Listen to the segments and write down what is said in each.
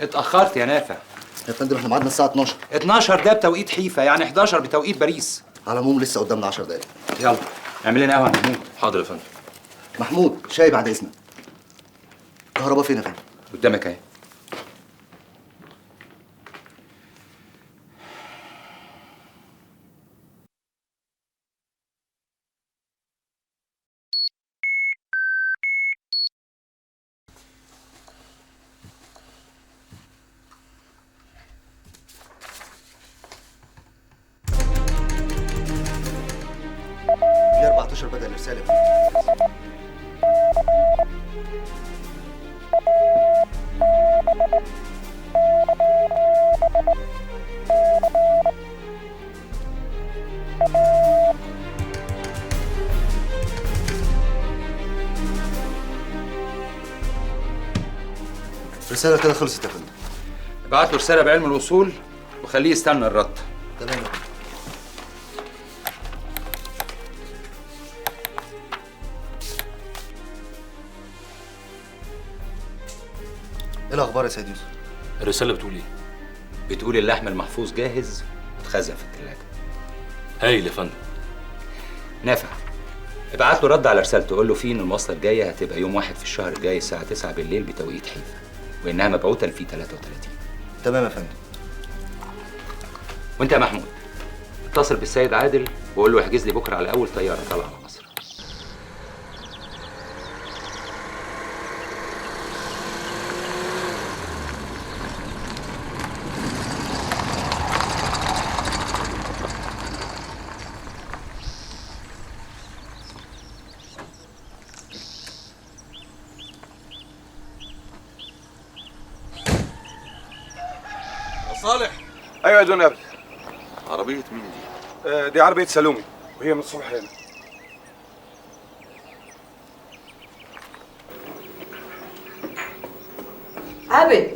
اتأخرت يا نافع. يا فندم احنا ميعادنا الساعة 12. 12 ده بتوقيت حيفا، يعني 11 بتوقيت باريس. على العموم لسه قدامنا 10 دقايق. يلا اعمل لنا قهوة يا محمود. حاضر يا فندم. محمود شاي بعد إذنك. الكهرباء فين يا فندم؟ قدامك اهي. في 14 بدل الرسالة يا فندم. الرسالة كده خلصت يا فندم. ابعت له رسالة بعلم الوصول وخليه يستنى الرد. تمام يا فندم. ايه الأخبار يا سيد يوسف؟ الرسالة بتقول ايه؟ بتقول اللحم المحفوظ جاهز واتخزن في الثلاجة. هايل يا فندم. نافع ابعت له رد على رسالته، قول له فيه ان المواصلة الجاية هتبقى يوم 1 في الشهر الجاي الساعة 9 بالليل بتوقيت حيفا، وانها مبعوثة في 33. تمام يا فندم. وانت يا محمود اتصل بالسيد عادل وقول له احجز لي بكره على اول طيارة طالعة على مصر. صالح. ايوه يا دون قبل. عربية مين دي؟ دي عربية سالومي وهي من الصبح هنا. عابد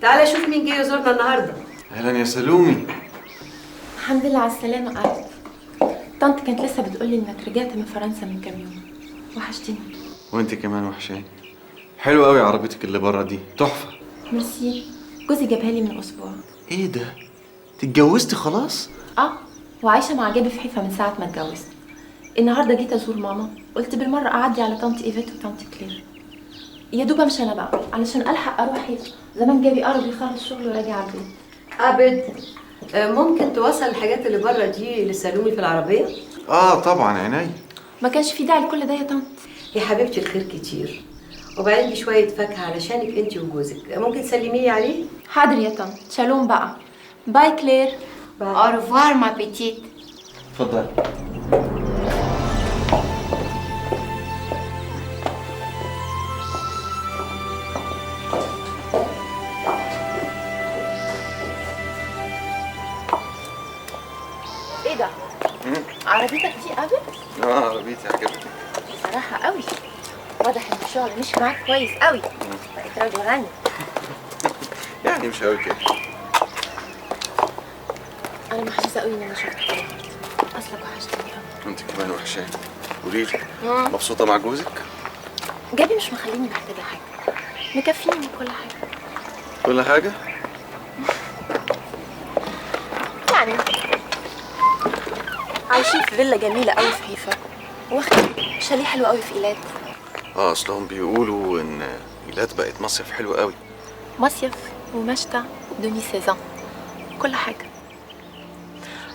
تعالى شوف مين جه يزورنا النهارده. اهلا يا سالومي. الحمد لله على السلامة. عابد طنط كانت لسه بتقولي انك رجعت من فرنسا من كام يوم. وحشتني. وانت كمان وحشاني. حلوة قوي عربيتك اللي بره دي، تحفة. ميرسي، جوزي جابها لي من اسبوع. ايه ده؟ اتجوزتي خلاص؟ اه، وعايشة مع جابي في حيفا من ساعة ما اتجوزت. النهارده جيت ازور ماما، قلت بالمرة اعدي على طنط ايفيت وطنط كلير. يا دوب امشي انا بقى علشان الحق اروح حيفا، زمان جابي قرب يخلص شغله وراجع على البيت. عابد ممكن توصل الحاجات اللي بره دي لسالومي في العربية؟ اه طبعا عيني. ما كانش في داعي لكل ده يا طنط. يا حبيبتي الخير كتير، وبعدين دي شوية فاكهة علشانك انت وجوزك، ممكن تسلمي لي عليه؟ حاضر يا طنط. شالوم بقى. bye كلير. bye. Au revoir ma petite. اتفضلي. ايه ده؟ عربيتك دي قبل؟ اه عربيتي عجبتك؟ بصراحة قوي، واضح ان الشغل مش معاك كويس قوي، بقيت راجل غني. يعني مش قوي كده. انا محظوظة قوي ان انا شفتك النهارده، اصلك وحشتني قوي. انت كمان وحشاني. قولي لي، مبسوطة مع جوزك؟ جابي مش مخليني محتاجه حاجة، مكفيني من كل حاجة. كل حاجة؟ يعني عايشين في فيلا جميلة قوي في حيفا، واخد شاليه حلو قوي في ايلات. اه اصلهم بيقولوا ان ايلات بقت مصيف حلو قوي. مصيف ومشتى demi-saison، كل حاجة.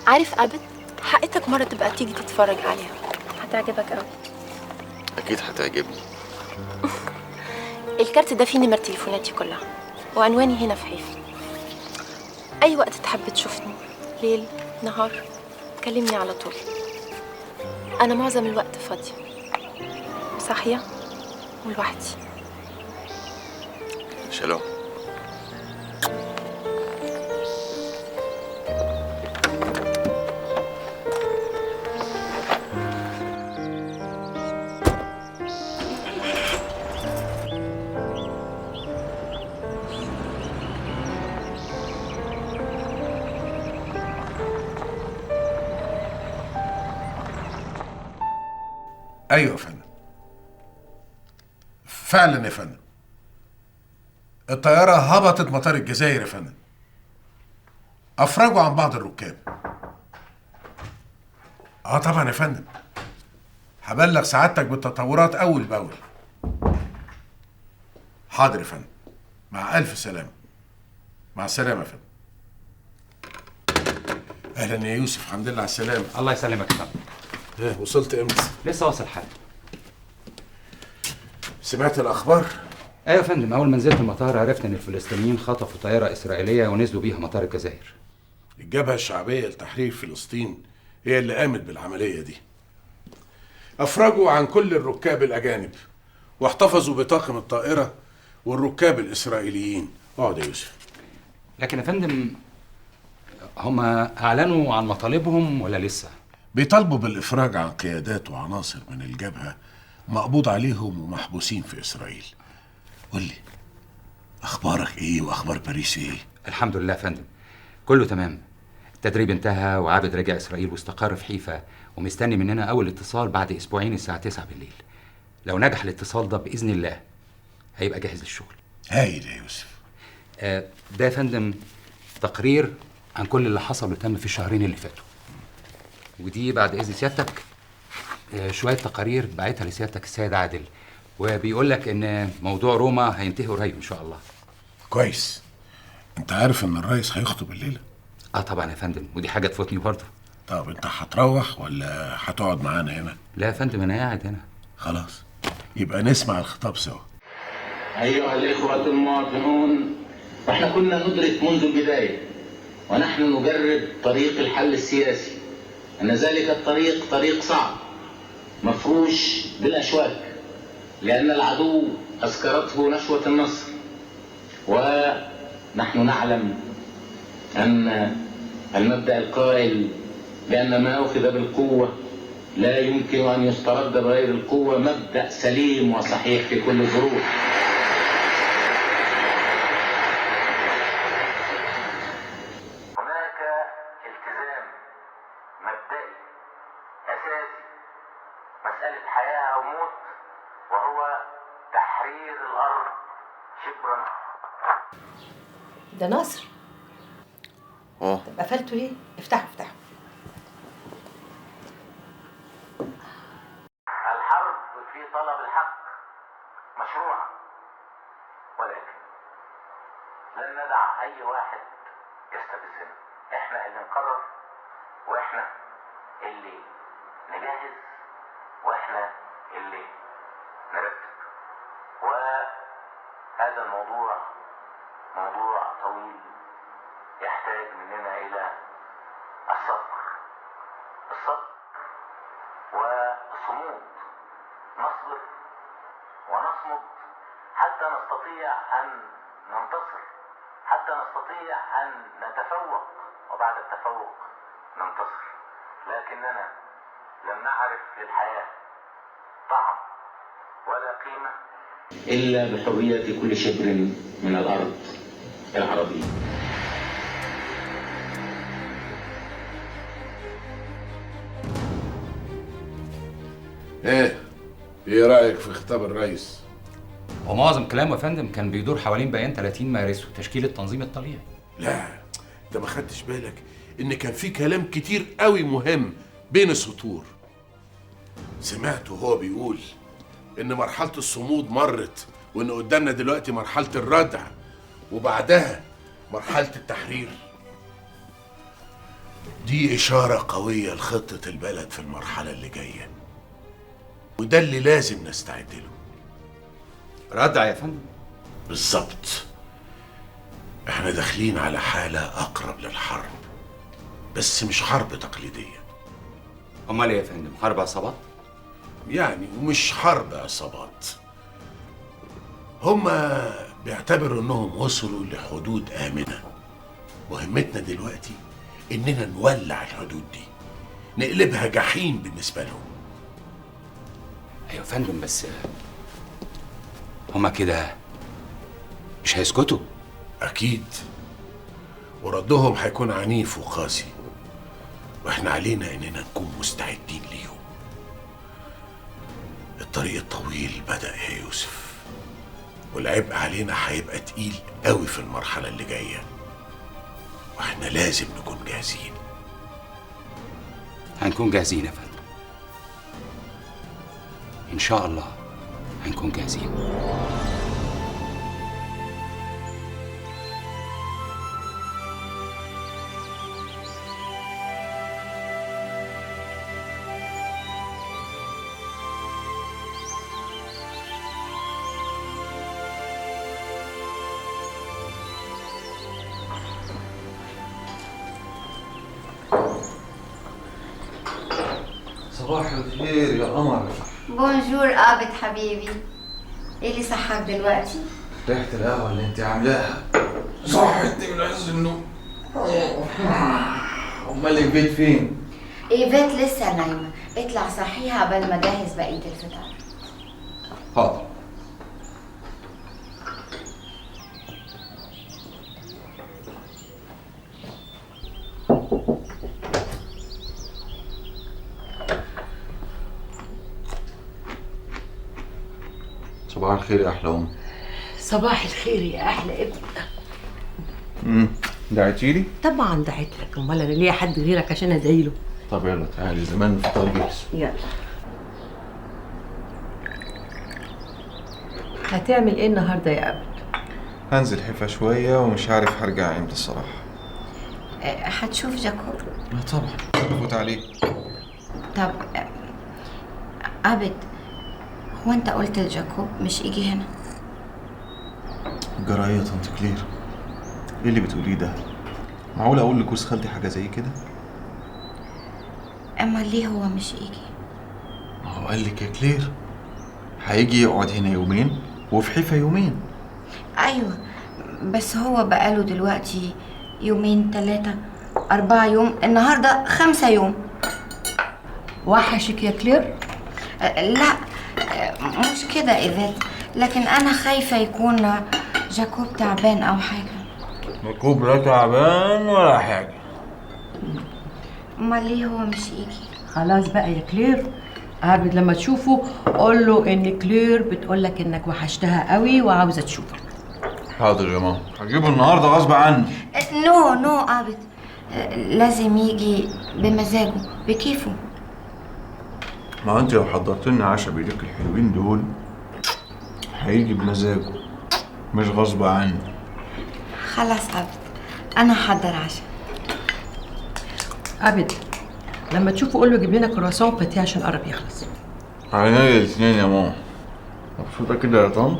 عارف عابد، حقتك مرة تبقى تيجي تتفرج عليها، هتعجبك قوي. اكيد هتعجبني. الكارت ده فيه نمر تليفوناتي كلها وعنواني هنا في حيفا. اي وقت تحب تشوفني، ليل نهار، كلمني على طول. انا معظم الوقت فاضية وصاحيه ولوحدي. شالوم. ايوه يا فندم. فعلا يا فندم. الطيارة هبطت مطار الجزائر يا فندم. أفرجوا عن بعض الركاب. طبعا يا فندم، هبلغ سعادتك بالتطورات أول بأول. حاضر يا فندم، مع ألف سلامة. مع السلامة يا فندم. أهلا يا يوسف، الحمد لله على السلامة. الله يسلمك يا فندم. إيه وصلت إمتى؟ لسه واصل حالا. سمعت الأخبار؟ ايوه يا فندم، اول ما نزلت المطار عرفت ان الفلسطينيين خطفوا طيارة اسرائيلية ونزلوا بيها مطار الجزائر. الجبهة الشعبية لتحرير فلسطين هي اللي قامت بالعملية دي. افرجوا عن كل الركاب الاجانب واحتفظوا بطاقم الطائرة والركاب الاسرائيليين. اقعد يا يوسف. لكن يا فندم، هما اعلنوا عن مطالبهم ولا لسه؟ بيطالبوا بالافراج عن قيادات وعناصر من الجبهة مقبوض عليهم ومحبوسين في اسرائيل. قول لي اخبارك ايه واخبار باريس ايه؟ الحمد لله يا فندم، كله تمام. التدريب انتهى وعابد رجع اسرائيل واستقر في حيفا، ومستني مننا اول اتصال بعد اسبوعين الساعة 9 بالليل. لو نجح الاتصال ده باذن الله هيبقى جاهز للشغل. هايل يا يوسف. ده يا فندم تقرير عن كل اللي حصل وتم في الشهرين اللي فاتوا. ودي بعد اذن سيادتك شوية تقارير بعتها لسيادتك السيد عادل، وبيقول لك ان موضوع روما هينتهي قريب ان شاء الله. كويس. انت عارف ان الرئيس هيخطب الليلة؟ طبعا يا فندم، ودي حاجة تفوتني برضه. طب انت هتروح ولا هتقعد معانا هنا؟ لا يا فندم، انا قاعد هنا. خلاص، يبقى نسمع الخطاب سوا. ايها الاخوة المواطنون، واحنا كنا ندرك منذ البداية ونحن نجرب طريق الحل السياسي ان ذلك الطريق طريق صعب مفروش بالاشواك، لأن العدو أسكرته نشوة النصر، ونحن نعلم أن المبدأ القائل بأن ما أخذ بالقوة لا يمكن أن يسترد بغير القوة مبدأ سليم وصحيح في كل الظروف. هناك التزام مبدئي أساسي، مسألة حياة أو موت، وهو تحرير الأرض شبرا. ده نصر. طب قفلته ليه؟ افتحه افتحه. الحرب في طلب الحق مشروعة، ولكن لن ندع أي واحد يستفزنا. احنا اللي نقرر، واحنا اللي نجهز، واحنا اللي نرتب. وهذا الموضوع موضوع طويل يحتاج مننا إلى الصبر، الصبر والصمود. نصبر ونصمد حتى نستطيع أن ننتصر، حتى نستطيع أن نتفوق، وبعد التفوق ننتصر. لكننا لم نعرف للحياة طعم ولا قيمة إلا بحرية كل شبر من الأرض العربية. ايه رأيك في خطاب الرئيس؟ هو معظم كلامه يا فندم كان بيدور حوالين بيان 30 مارس وتشكيل التنظيم الطليعي. لا، انت ما خدتش بالك ان كان في كلام كتير قوي مهم بين السطور. سمعته وهو بيقول ان مرحلة الصمود مرت، وان قدامنا دلوقتي مرحلة الردع، وبعدها مرحلة التحرير. دي إشارة قوية لخطة البلد في المرحلة اللي جاية، وده اللي لازم نستعد له. ردع يا فندم؟ بالظبط. احنا داخلين على حالة أقرب للحرب، بس مش حرب تقليدية. أمال إيه يا فندم؟ حرب عصابات؟ يعني ومش حرب عصابات. هما بيعتبروا انهم وصلوا لحدود آمنة. مهمتنا دلوقتي اننا نولع الحدود دي، نقلبها جحيم بالنسبة لهم. ايوه يا فندم، بس هما كده مش هيسكتوا. اكيد، وردهم هيكون عنيف وقاسي، واحنا علينا اننا نكون مستعدين ليهم. الطريق الطويل بدأ يا يوسف. والعبء علينا هيبقى تقيل قوي في المرحلة اللي جاية، واحنا لازم نكون جاهزين. هنكون جاهزين يا فندم، إن شاء الله هنكون جاهزين. صباح الخير يا قمر. bonjour عابد حبيبي، ايه اللي صحاك دلوقتي؟ ريحة القهوة اللي انت عاملاها صحتني من عز النوم. امال ايفيت فين؟ ايفيت لسه نايمة، اطلع صحيها قبل ما اجهز بقية الفطار. حاضر. صباح الخير يا احلى ام. صباح الخير يا احلى ابن. دعيتي لي؟ طبعا دعيت لك، امال انا ليا حد غيرك عشان ادعي له؟ طب يلا تعالي، زمان الفطار جاهز. يلا. هتعمل ايه النهارده يا عبد؟ هنزل حفا شوية ومش عارف هرجع امتى الصراحة. هتشوف جاكوب؟ لا طبعا، بفوت عليه. طب عبد، هو انت قلت لجاكوب مش يجي هنا؟ جرايه يا طنط كلير، ايه اللي بتقوليه ده؟ معقول اقول لجوز خالتي حاجة زي كده؟ اما ليه هو مش يجي؟ ما هو قال لك يا كلير هيجي يقعد هنا يومين وفي حيفا يومين. ايوه بس هو بقاله دلوقتي يومين 3 4 يوم، النهارده 5 يوم. وحشك يا كلير؟ لا مش كده ايفيت، لكن انا خايفة يكون جاكوب تعبان او حاجة. جاكوب لا تعبان ولا حاجة. امال ليه هو مش يجي؟ خلاص بقى يا كلير، عابد لما تشوفه قول له ان كلير بتقول لك انك وحشتها قوي وعاوزه تشوفك. حاضر يا ماما، هجيبه النهارده غصب عني. no no عابد، لازم يجي بمزاجه بكيفه. ما انت لو حضرت لنا عشاء بايديك الحلوين دول هيجي بمزاجه مش غصب عنه. خلاص عبد، انا هحضر عشاء. عبد لما تشوفه قول له جيب لنا كرواسون باتيه عشان قرب يخلص. عينيا الاثنين يا ماما. مبسوطة كده يا طنط؟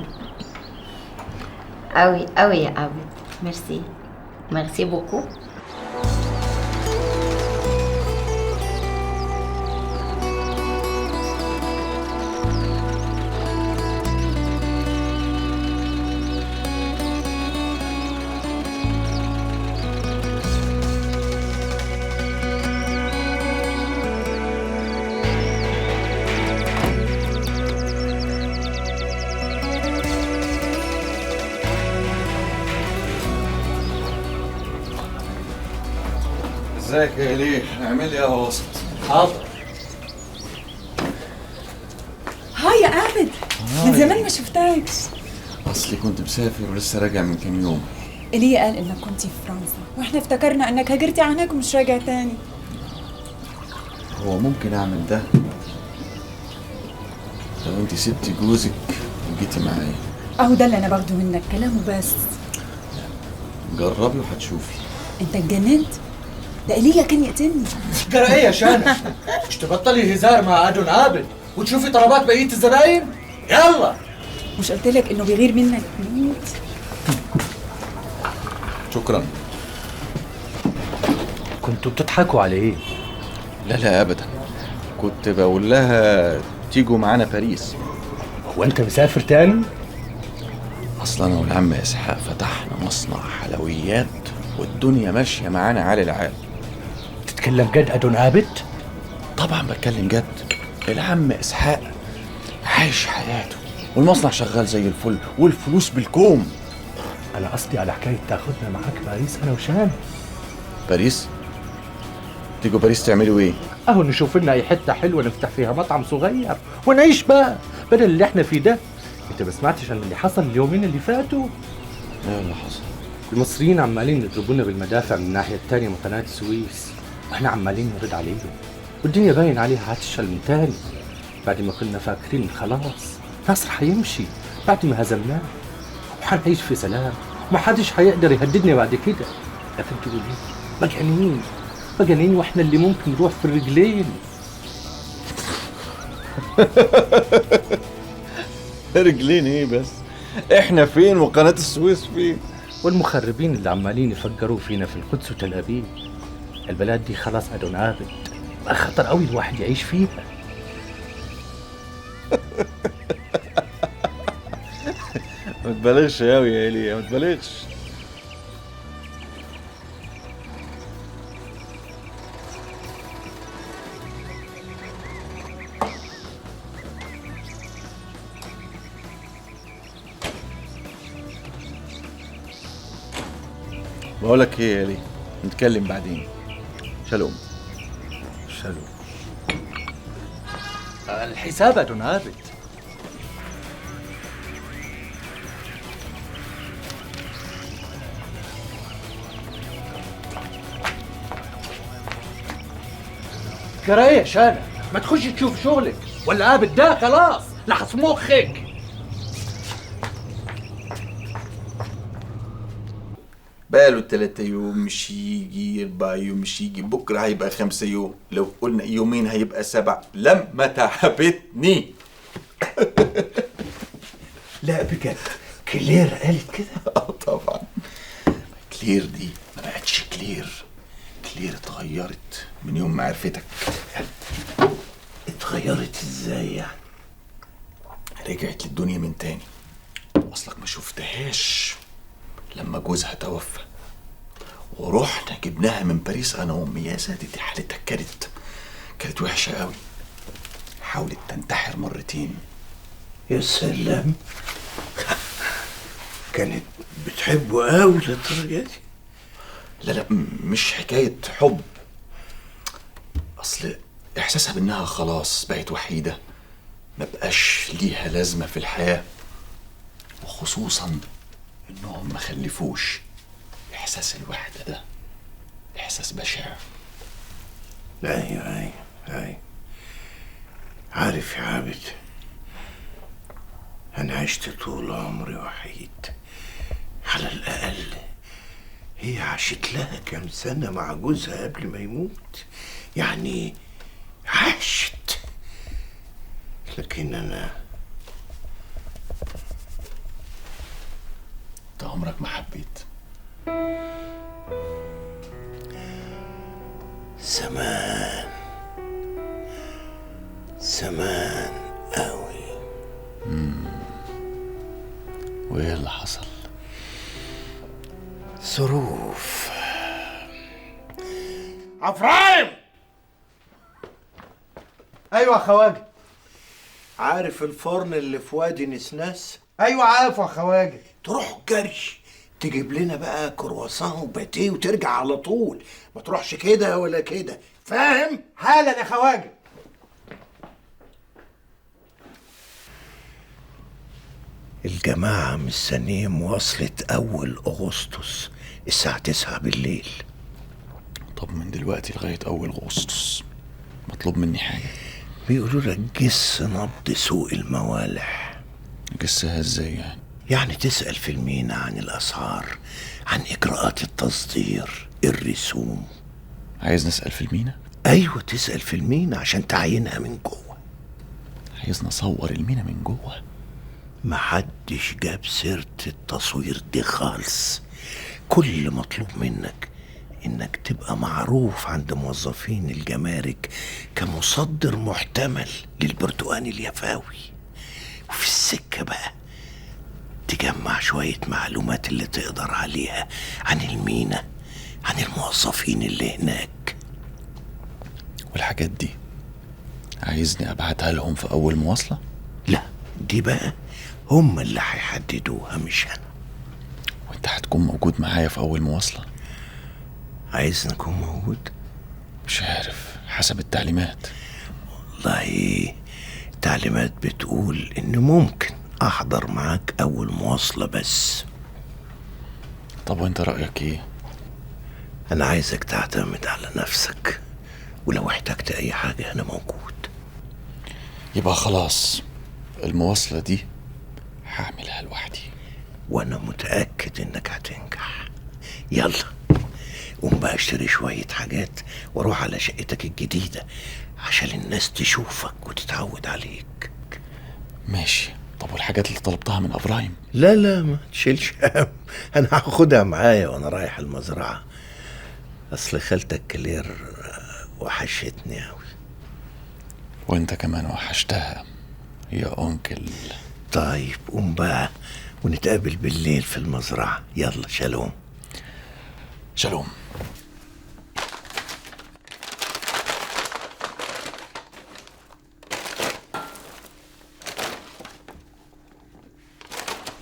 قوي قوي يا عبد، merci merci beaucoup. ازيك يا إليه؟ اعمل لي قهوة وسط. حاضر. hi يا عابد، من زمان ما شفتكش. اصلي كنت مسافر ولسه راجع من كام يوم. إليه قال انك كنت في فرنسا واحنا افتكرنا انك هاجرتي هناك ومش راجع تاني. هو ممكن اعمل ده لو انت سبتي جوزك وجيتي معايا. اهو ده اللي انا باخده منك كلام وبس. جربي وهتشوفي. انت اتجننت؟ ده إيليا كان يقتلني. جرى ايه يا شانا؟ مش تبطلي هزار مع أدون عابد وتشوفي طلبات بقية الزباين؟ يلا. مش قلت لك انه بيغير منك موت؟ شكرا. كنتوا بتضحكوا على ايه؟ لا لا ابدا، كنت بقول لها تيجوا معانا باريس. هو انت مسافر تاني؟ اصلا انا والعم اسحاق فتحنا مصنع حلويات والدنيا ماشية معانا عال العال. تتكلم جد أدون عابد؟ طبعا بتكلم جد. العم اسحاق عايش حياته والمصنع شغال زي الفل والفلوس بالكوم. انا قصدي على حكاية تاخدنا معاك باريس انا وشان. باريس؟ تيجوا باريس تعملوا ايه؟ اهو نشوف لنا اي حتة حلوة نفتح فيها مطعم صغير ونعيش بقى بدل اللي احنا فيه ده. انت ما سمعتش عن اللي حصل اليومين اللي فاتوا؟ ايه اللي حصل؟ المصريين عمالين يضربونا بالمدافع من الناحية الثانية من قناة السويس، واحنا عمالين نرد عليهم، والدنيا باين عليها هتشل من تاني. بعد ما كنا فاكرين خلاص ناصر حيمشي بعد ما هزمناه وحنعيش في سلام ومحدش حيقدر يهددنا بعد كده، لكن تقول ايه؟ مجانين مجانين، واحنا اللي ممكن نروح في الرجلين. رجلين ايه بس؟ احنا فين وقناة السويس فين؟ والمخربين اللي عمالين يفجروا فينا في القدس وتل ابيب. البلد دي خلاص ادون عابد، بقى خطر قوي الواحد يعيش فيها. ما تبالغش قوي يا ايليا، ما تبالغش. بقولك ايه يا لي، نتكلم بعدين. شالوم. شالوم. الحساب يا دون عابد. كرايه يا شانا، ما تخش تشوف شغلك ولا عابد ده خلاص لحس مخك. بقاله 3 يوم مش يجي، 4 يوم مش يجي، بكره هيبقى 5 يوم، لو قلنا يومين هيبقى 7. لما تعبتني. لا بجد كلير قالت كده؟ اه طبعا. كلير دي ما بقتش كلير، كلير اتغيرت من يوم ما عرفتك. اتغيرت ازاي يعني؟ رجعت للدنيا من تاني. اصلك ما شفتهاش لما جوزها توفى ورحنا جبناها من باريس انا وامي. يا ساتر، دي حالتها كانت وحشة قوي. حاولت تنتحر مرتين. يا سلام، كانت بتحبه قوي للدرجة دي؟ لا لا، مش حكاية حب، اصل احساسها بانها خلاص بقت وحيده، ما بقاش ليها لازمه في الحياة، وخصوصا انهم ما خلفوش. احساس الوحدة ده احساس بشع. ايوه ايوه ايوه، عارف يا عابد، انا عشت طول عمري وحيد. على الاقل هي عاشت لها كام سنة مع جوزها قبل ما يموت، يعني عاشت. لكن انا انت عمرك ما حبيت. زمان زمان قوي. وايه اللي حصل؟ ظروف. عفرايم. ايوه يا خواجه. عارف الفرن اللي في وادي نسناس؟ ايوه عارفه يا خواجه. تروح جري تجيب لنا بقى كرواسون وباتيه وترجع على طول، ما تروحش كده ولا كده، فاهم؟ حالا يا خواجه. الجماعة مستنيين مواصلة 1 أغسطس الساعة 9 بالليل. طب من دلوقتي لغاية 1 أغسطس مطلوب مني حاجة؟ بيقولوا لك جس نبض سوق الموالح. جسها ازاي يعني؟ يعني تسأل في المينا عن الأسعار، عن إجراءات التصدير، الرسوم. عايز نسأل في المينا؟ أيوة تسأل في المينا عشان تعينها من جوه. عايز نصور المينا من جوه؟ محدش جاب سيرة التصوير دي خالص. كل اللي مطلوب منك إنك تبقى معروف عند موظفين الجمارك كمصدر محتمل للبرتقان اليفاوي. وفي السكة بقى تجمع شوية معلومات اللي تقدر عليها عن المينا، عن الموظفين اللي هناك. والحاجات دي عايزني أبعتها لهم في أول مواصلة؟ لا، دي بقى هم اللي هيحددوها مش أنا. وانت هتكون موجود معايا في أول مواصلة؟ عايزني أكون موجود؟ مش عارف، حسب التعليمات. والله التعليمات بتقول إن ممكن احضر معاك اول مواصلة بس. طب وانت رأيك ايه؟ انا عايزك تعتمد على نفسك، ولو احتجت اي حاجة انا موجود. يبقى خلاص المواصلة دي هعملها لوحدي، وانا متأكد انك هتنجح. يلا قوم بقى اشتري شوية حاجات واروح على شقتك الجديدة عشان الناس تشوفك وتتعود عليك. ماشي. طب والحاجات اللي طلبتها من ابراهيم؟ لا لا ما تشيلش هم، انا هاخدها معايا وانا رايح المزرعة. اصل خالتك كلير وحشتني اوي. وانت كمان وحشتها يا uncle. طيب قوم بقى ونتقابل بالليل في المزرعة. يلا شالوم. شالوم.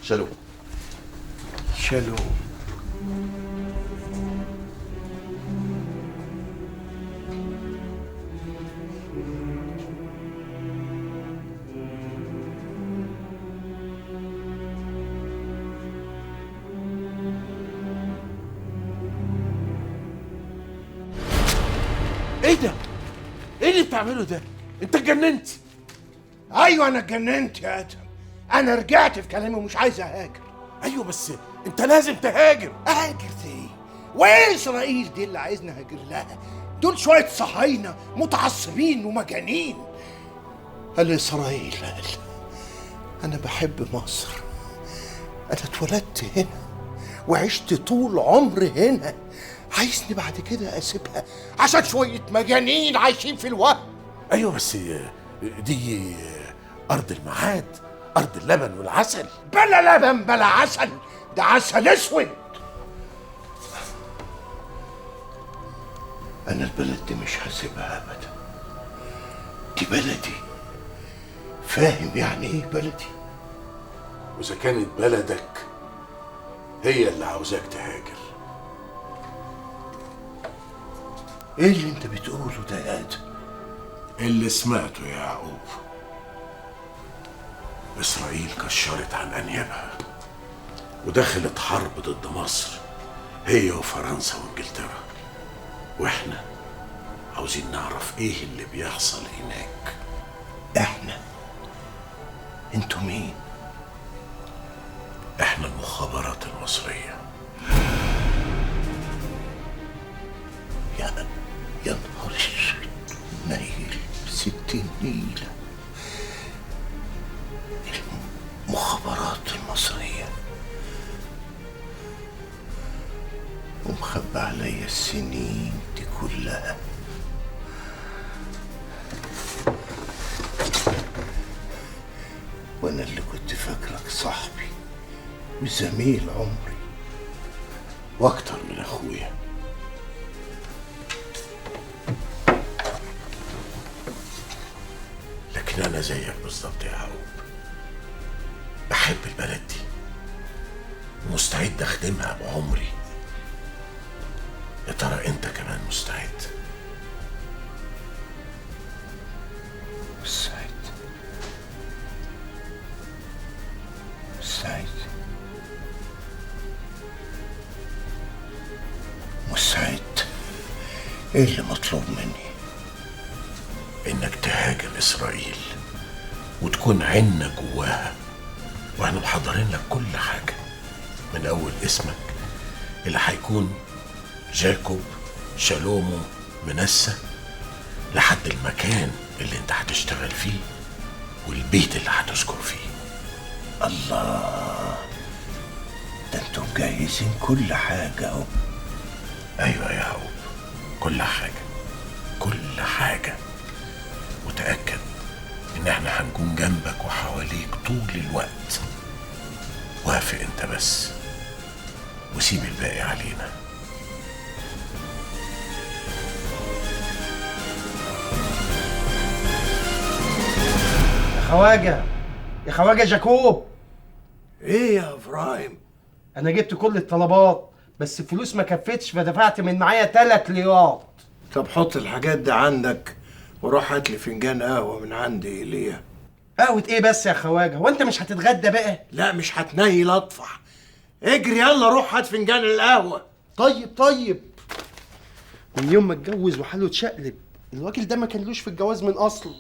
شالوم. شالوم. ايه ده؟ ايه اللي بتعمله ده؟ انت اتجننت. ايوه انا اتجننت يا ادهم، انا رجعت في كلامي ومش عايز اهاجر. ايوه بس انت لازم تهاجر. اهاجر ايه؟ وايه اسرائيل دي اللي عايزني اهاجر لها؟ دول شوية صهاينة متعصبين ومجانين. قال اسرائيل، قال انا بحب مصر، انا اتولدت هنا وعشت طول عمري هنا، عايزني بعد كده اسيبها عشان شوية مجانين عايشين في الوهم؟ ايوه بس دي ارض الميعاد، ارض اللبن والعسل. بلا لبن بلا عسل، ده عسل اسود. انا البلد دي مش هسيبها ابدا، دي بلدي. فاهم يعني ايه بلدي؟ واذا كانت بلدك هي اللي عاوزاك تهاجر. ايه اللي انت بتقوله ده يا ادم؟ اللي سمعته يا يعقوب. اسرائيل كشرت عن انيابها ودخلت حرب ضد مصر، هي وفرنسا وانجلترا، واحنا عاوزين نعرف ايه اللي بيحصل هناك. احنا؟ انتوا مين؟ احنا المخابرات المصرية. يا نهار اسود، نيل 60 نيلة. المخابرات المصرية ومخبى عليا السنين دي كلها. وانا اللي كنت فاكرك صاحبي وزميل عمري واكتر من اخويا. لكن انا زيك بالظبط يا يعقوب، بحب البلد دي ومستعد اخدمها بعمري. يا ترى انت كمان مستعد؟ مستعد مستعد مستعد. ايه اللي مطلوب مني؟ انك تهاجم اسرائيل وتكون عنا جواها، واحنا محضرين لك كل حاجة، من اول اسمك اللي هيكون جاكوب شالومو منسى لحد المكان اللي انت هتشتغل فيه والبيت اللي هتسكن فيه. الله، ده انتم مجهزين كل حاجة اهو. ايوه يا يعقوب، كل حاجة كل حاجة. وتأكد ان احنا هنكون جنبك وحواليك طول الوقت. وافق انت بس وسيب الباقي علينا. يا خواجه، يا خواجه جاكوب. ايه يا ابراهيم؟ انا جبت كل الطلبات بس الفلوس ما كفتش، فدفعت من معايا 3 ليرات. طب حط الحاجات دي عندك وروح هات لي فنجان قهوة من عندي ايليا. قهوة ايه بس يا خواجه؟ هو انت مش هتتغدى بقى؟ لا مش هتنيل اطفح. اجري يلا روح هات فنجان القهوة. طيب. من يوم ما اتجوز وحاله اتشقلب، الراجل ده ما كانلوش في الجواز من اصله.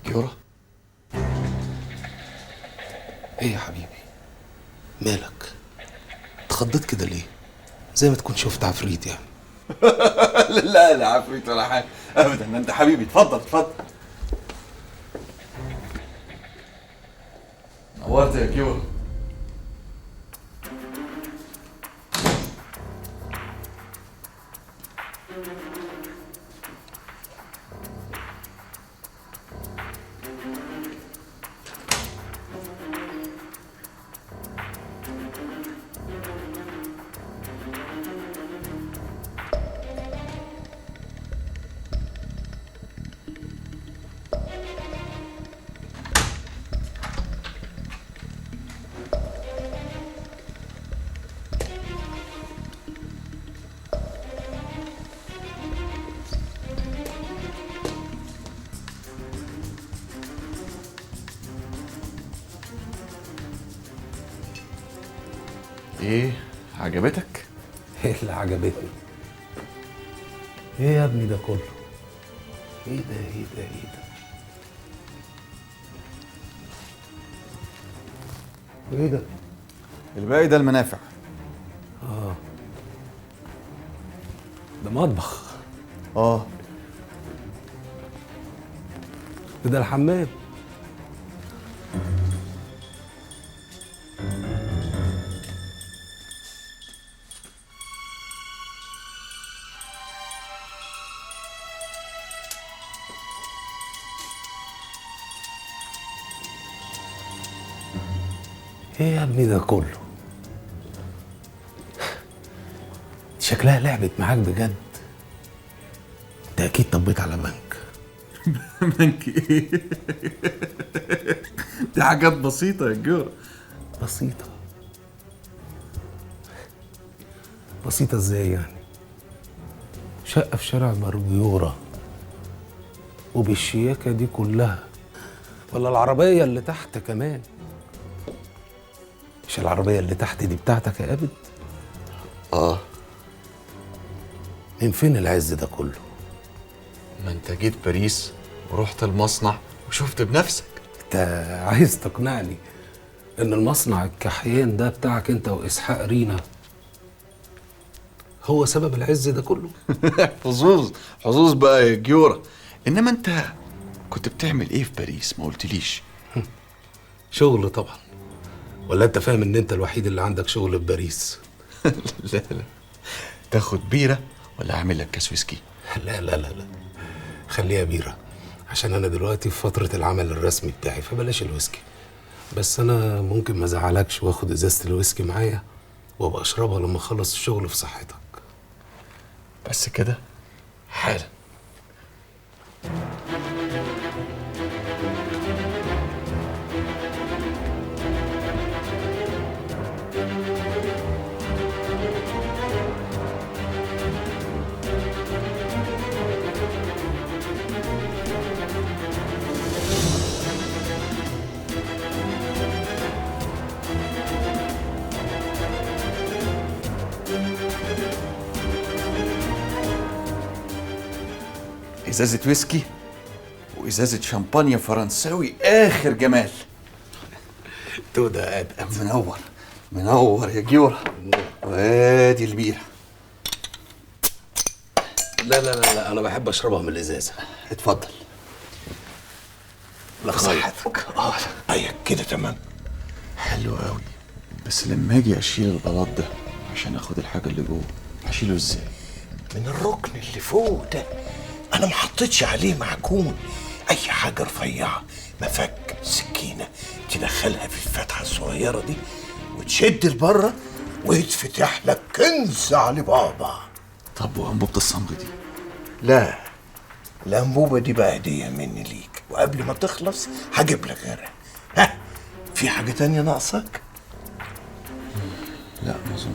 يورا، ايه يا حبيبي؟ مالك؟ اتخضيت كده ليه؟ زي ما تكون شفت عفريت يعني. لا لا عفريت ولا حاجة ابدا، انت حبيبي. اتفضل اتفضل. نورت يا كيورا. ايه عجبتك؟ ايه اللي عجبتني؟ ايه يا ابني ده كله؟ ايه ده ايه ده ايه ده؟ ايه ده؟ الباقي ده المنافع. ده مطبخ. ده الحمام. ايه يا ابني ده كله؟ شكلها لعبت معاك بجد. انت اكيد طبيت على بنك. بنك ايه؟ دي حاجات بسيطة يا جورا. بسيطة؟ بسيطة ازاي يعني؟ شقة في شارع برجيورة وبالشياكة دي كلها، ولا العربية اللي تحت كمان؟ مش العربية اللي تحت دي بتاعتك يا قابد؟ من فين العز ده كله؟ ما انت جيت باريس ورحت المصنع وشفت بنفسك. انت عايز تقنعني ان المصنع الكحيان ده بتاعك انت واسحاق رينا هو سبب العز ده كله؟ حظوظ حظوظ بقى يا جيورا. انما انت كنت بتعمل ايه في باريس؟ ما قلتليش. شغل طبعا. ولا انت فاهم ان انت الوحيد اللي عندك شغل في باريس؟ لا لا. تاخد بيره ولا اعمل لك كاس ويسكي؟ لا لا لا لا، خليها بيره، عشان انا دلوقتي في فترة العمل الرسمي بتاعي، فبلاش الويسكي. بس انا ممكن ما ازعلكش واخد ازازة الويسكي معايا وابقى اشربها لما اخلص الشغل في صحتك. بس كده حالا. ازازة ويسكي وازازه شامبانيا فرنساوي اخر جمال. تودا ابقى منور منور يا جيورة. وادي البيره. لا لا لا لا، انا بحب اشربها من الازازه. اتفضل. لصحتك. ايوه كده تمام. حلو قوي. بس لما اجي اشيل البلاط ده عشان اخد الحاجة اللي جوه، هشيله ازاي؟ من الركن اللي فوق ده. انا ما حطيتش عليه معجون. اي حاجة رفيعة، مفك، سكينة، تدخلها في الفتحة الصغيرة دي وتشد لبره ويتفتح لك كنز علي بابا. طب وانبوبه الصمغ دي؟ لا، الانبوبة دي بقى هديه مني ليك، وقبل ما تخلص هجيب لك غيرها. ها، في حاجة تانية ناقصك؟ لا ما اظن.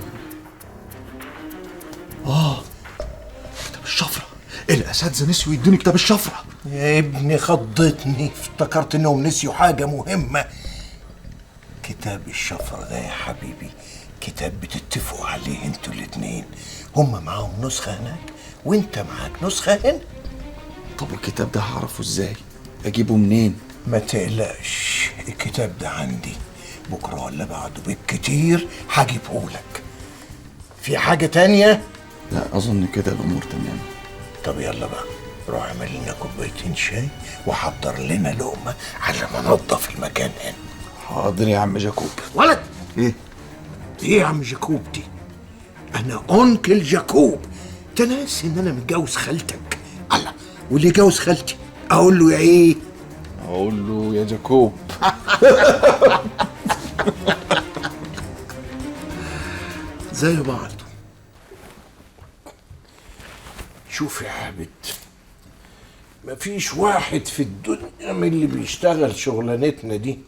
كتاب الشفرة. الاساتذة نسيوا يدوني كتاب الشفرة. يا ابني خضتني، افتكرت انهم نسيوا حاجة مهمة. كتاب الشفرة ده يا حبيبي كتاب بتتفقوا عليه انتوا الاتنين، هما معاهم نسخه هناك وانت معاك نسخه هنا. طب والكتاب ده هعرفه ازاي؟ اجيبه منين؟ ما تقلقش، الكتاب ده عندي، بكره ولا بعده بالكتير هجيبهولك. في حاجة تانية؟ لا اظن كده الامور تمام. طب يلا بقى، روح اعمل لنا كوبايتين شاي وحضر لنا لقمة على ما ننضف المكان هنا. حاضر يا عم جاكوب. ولد! ايه؟ ايه يا عم جاكوب دي؟ انا uncle جاكوب. انت ناسي ان انا متجوز خالتك؟ الله، واللي يجوز خالتي اقول له يا ايه؟ اقول له يا جاكوب. زي بعض. شوف يا عابد، مفيش واحد في الدنيا من اللي بيشتغل شغلانتنا دي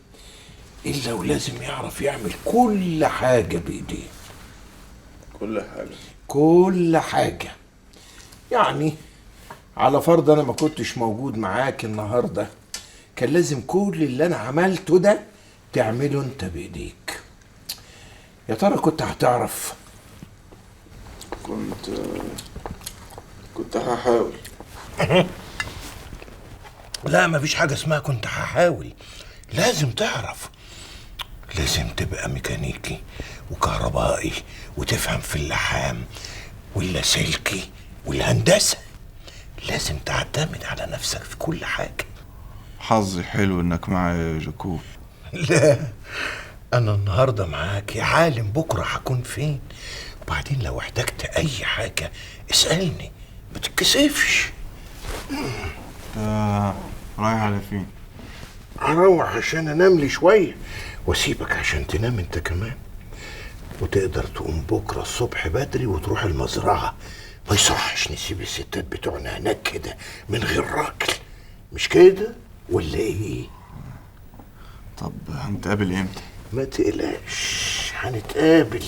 إلا ولازم يعرف يعمل كل حاجة بإيديه. كل حاجة؟ كل حاجة. يعني على فرض أنا ما كنتش موجود معاك النهاردة، كان لازم كل اللي أنا عملته ده تعمله أنت بإيديك. يا ترى كنت هتعرف؟ كنت هحاول. لا، مفيش حاجة اسمها كنت هحاول. لازم تعرف، لازم تبقى ميكانيكي وكهربائي وتفهم في اللحام واللاسلكي والهندسة. لازم تعتمد على نفسك في كل حاجة. حظي حلو انك معايا يا جاكوب. لا، انا النهارده معاك يا عالم، بكره هكون فين؟ وبعدين لو احتجت اي حاجة اسألني، ما تتكسفش. انت رايح على فين؟ هروح عشان انام لي شوية واسيبك عشان تنام انت كمان، وتقدر تقوم بكره الصبح بدري وتروح المزرعة. ما يصحش نسيب الستات بتوعنا هناك كده من غير راجل، مش كده ولا ايه؟ طب هنتقابل امتى؟ ما تقلقش، هنتقابل.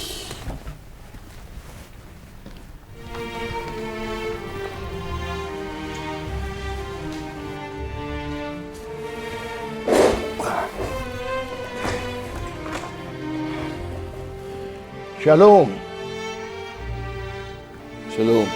شالوم. شالوم.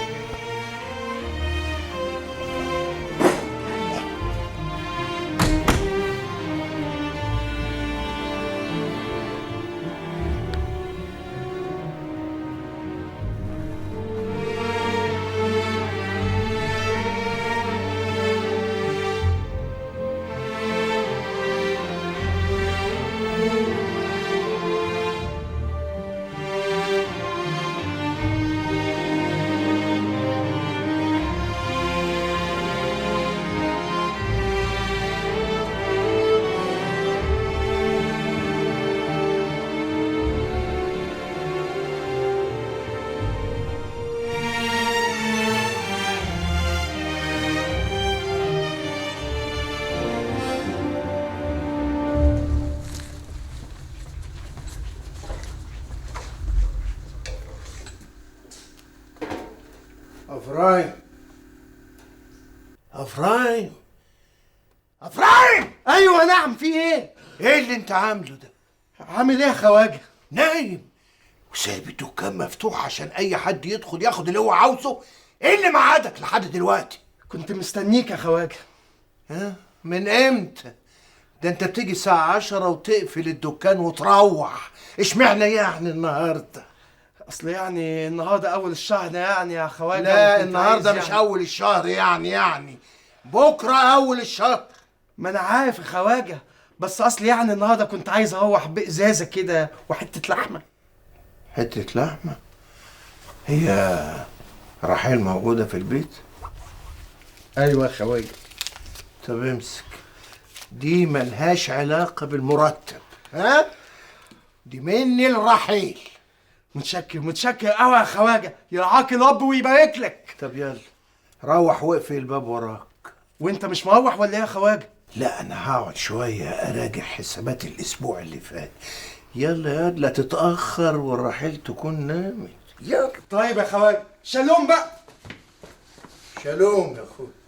أفرايم، أفرايم، أفرايم. أيوة نعم، في إيه؟ إيه اللي أنت عامله ده؟ عامل إيه يا خواجة؟ نايم وسايب الدكان مفتوح عشان أي حد يدخل ياخد اللي هو عاوزه. إيه اللي معادك لحد دلوقتي؟ كنت مستنيك يا خواجه. ها؟ من امتى؟ ده انت بتيجي الساعة 10 وتقفل الدكان وتروح، اشمعنى يعني النهارده؟ اصل يعني النهارده اول الشهر يعني يا خواجه. لا النهارده مش يعني اول الشهر، يعني بكره اول الشهر. ما انا عارف يا خواجه، بس اصل يعني النهارده كنت عايز اروح بازازه كده وحتة لحمه. حتة لحمه؟ هي رحيل موجودة في البيت؟ ايوه يا خواجه. طب امسك دي، ملهاش علاقة بالمرتب، ها؟ دي مني الرحيل. متشكر متشكر قوي يا خواجه، يرعاك الرب ويبارك لك. طب يلا روح واقفل الباب وراك. وانت مش مروح ولا ايه يا خواجه؟ لا انا هقعد شوية اراجع حسابات الاسبوع اللي فات. يلا يا لا تتاخر والرحيل تكون نامت. يلا. طيب يا خواجه، شالوم بقى. شالوم يا اخويا.